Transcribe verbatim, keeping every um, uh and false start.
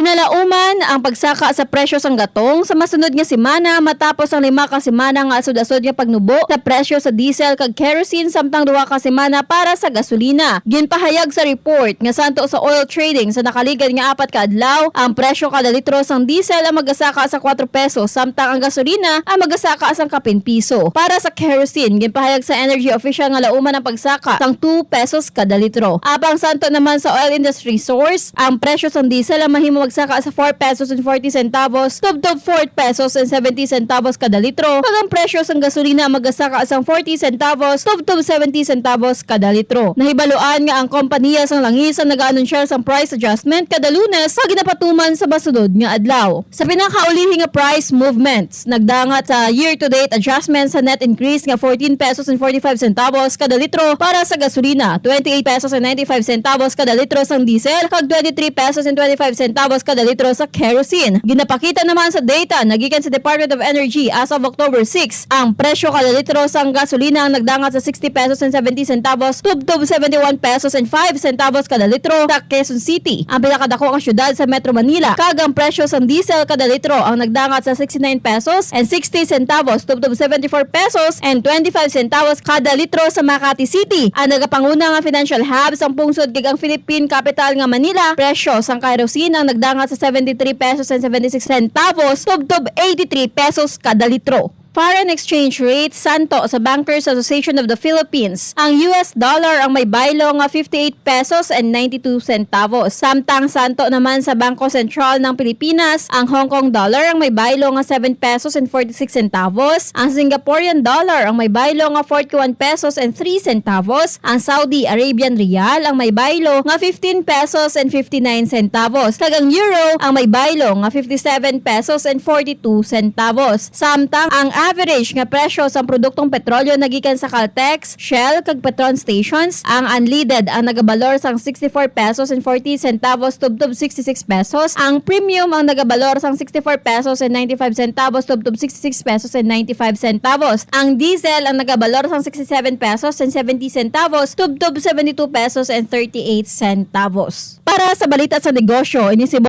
Nalauman ang pagsaka sa presyo sang gatong sa masunod nga semana matapos ang lima ka semana nga asod-asod nga pagnubo sa presyo sa diesel kag kerosene samtang duha ka semana para sa gasolina. Ginpahayag sa report nga santo sa oil trading sa nakaligad nga apat ka adlaw, ang presyo kada litro sang diesel ang magasaka sa kuwatro pesos samtang ang gasolina ang magasaka sang kapin piso. Para sa kerosene, ginpahayag sa energy official nga lauman ang pagsaka sang two pesos kada litro. Apang santo naman sa oil industry source, ang presyo sang diesel ang mahimo magsaka sa four pesos and forty centavos tubtob four pesos and seventy centavos kada litro, kag ang presyo sang gasolina ang magasaka sang forty centavos tubtob seventy centavos kada litro. Nahibaluan nga ang kompanya sang langis ang nag-aanunsyar sang price adjustment kada Lunes nga ginapatuman sa masunod nga adlaw. Sa pinakaulihi nga price movements, nagdangat sa year-to-date adjustment sa net increase nga fourteen pesos and forty-five centavos kada litro para sa gasolina, twenty-eight pesos and ninety-five centavos kada litro sang diesel, kag twenty-three pesos and twenty-five centavos kada litro sa kerosene. Ginapakita naman sa data na gikan sa Department of Energy as of October six, ang presyo kada litro sang gasolina ang nagdangat sa sixty pesos and seventy centavos tubtob seventy-one pesos and five centavos kada litro sa Quezon City, ang pinakadako nga syudad sa Metro Manila, kag ang presyo sang diesel kada litro ang nagdangat sa sixty-nine pesos and sixty centavos tubtob seventy-four pesos and twenty-five centavos kada litro sa Makati City, ang nagapanguna nga financial hub sang pungsod kag ang Philippine capital nga Manila. Presyo sang kerosene ang nagdangat sa seventy-three pesos and seventy-six centavos tubtob eighty-three pesos kada litro. Foreign exchange rate, santo sa Bankers Association of the Philippines, ang U S dollar ang may baylo nga fifty-eight pesos and ninety-two centavos. Samtang santo naman sa Bangko Sentral ng Pilipinas, ang Hong Kong dollar ang may baylo nga seven pesos and forty-six centavos, ang Singaporean dollar ang may baylo nga forty-one pesos and three centavos, ang Saudi Arabian riyal ang may baylo nga fifteen pesos and fifty-nine centavos, kag ang euro ang may baylo nga fifty-seven pesos and forty-two centavos. Samtang ang average nga presyo sang produktong petrolyo nagikan sa Caltex, Shell, kag Petron stations, ang unleaded ang nagabalor sang sixty-four pesos and forty centavos tubtob sixty-six pesos, ang premium ang nagabalor sang sixty-four pesos and ninety-five centavos tubtob sixty-six pesos and ninety-five centavos, ang diesel ang nagabalor sang sixty-seven pesos and seventy centavos tubtob seventy-two pesos and thirty-eight centavos. Para sa balita sa negosyo, ini si